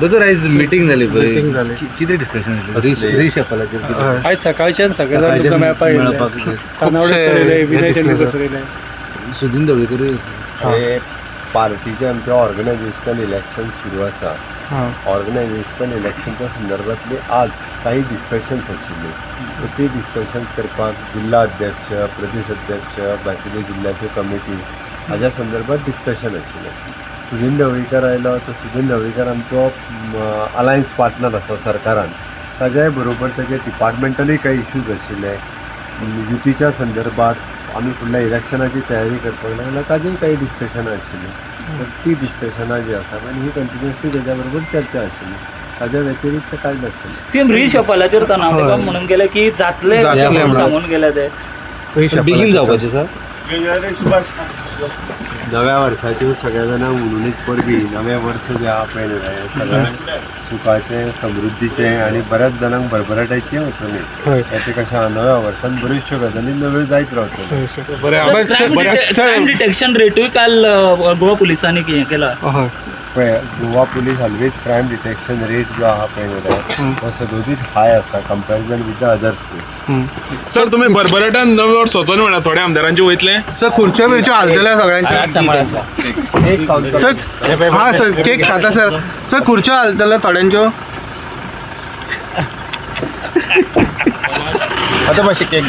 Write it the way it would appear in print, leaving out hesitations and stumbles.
दोतोर, आयज मिटींग जाली पळय. Meeting जाली. कितें डिस्कशन जालें रिशफलाचेर कितें? आयज सकाळच्यान सगळे जाण तुमकां मेळपाक येयल्ले. मेळपाक. तानावडे खुबशे सर येयले, हे विनय दिसले तेंडुलकर सर. सर येयले. सुदीन ढवळीकर. हे पार्टीचे आमचे ऑर्गनायझेशनल इलेक्शन सुरू आसा. ऑर्गनायझेशनल इलेक्शनच्या संदर्भातली आज काही डिस्कशन्स आशिल्ली. तर ती डिस्कशन्स करपाक जिल्हा अध्यक्ष, प्रदेश अध्यक्ष, बाकीचे जिल्ह्याच्यो कमिटी हाज्या संदर्भात डिस्कशन आशिल्लें. सुदीन ढवळीकर आयलो तर सुदीन ढवळीकर आमचो अलायन्स पार्टनर आसा सरकारान. ताज्याय बरोबर ताजे डिपार्टमेंटलूय काही इश्यूज आशिल्ले. युतीच्या संदर्भात आमी फुडल्या इलेक्शनाची तयारी करपाक लागल्या, ताजेय काही डिस्कशनां आशिल्लीं. तर ती डिस्कशनां जी आसा आनी ही कंटिन्युअसली तेज्या बरोबर चर्चा आशिल्ली. ताज्या व्यतिरिक्त कांय नाशिल्लें. सीएम रिशफलाचेर तानावडे म्हणून गेले की जातले जातले अशें म्हणून म्हणून. सांगून गेले ते. बेगीन जावपाचें सर. नव्या वर्साच्यो सगळ्या जाणांक हुनहुनीत परबी. नवें वर्स जें आहा पळय न्ही, हें सगळ्यांक सुखाचें, समृद्धीचें आनी बऱ्याच जाणांक भरभराटाचें वचुनी. ते कशें आहा, नव्या वर्सान बऱ्योचश्यो गजाली नव्यो जायत रावतल्यो. हय सर. बरें, क्रायम बरें, सर. डिटेक्शन रेटूय काल गोवा पुलिसांनी हें केला. पळय, Goa police always crime detection rate जो आहा पळय न्ही, तो सदोदीत हाय आसा comparison with the other states. Sir, तुम्ही भरभराटान नवें वर्स वचोन म्हणा थोड्या आमदारांचे वयतले. सर, खुर्च्यो बिर्च्यो हालतल्या सगळ्यांच्यो. आज सांबाळा. एक कावंटर. सर, हा सर, केक खाता सर. सर, खुर्च्यो हालतल्या थोड्यांच्यो. आतां मातशें केक.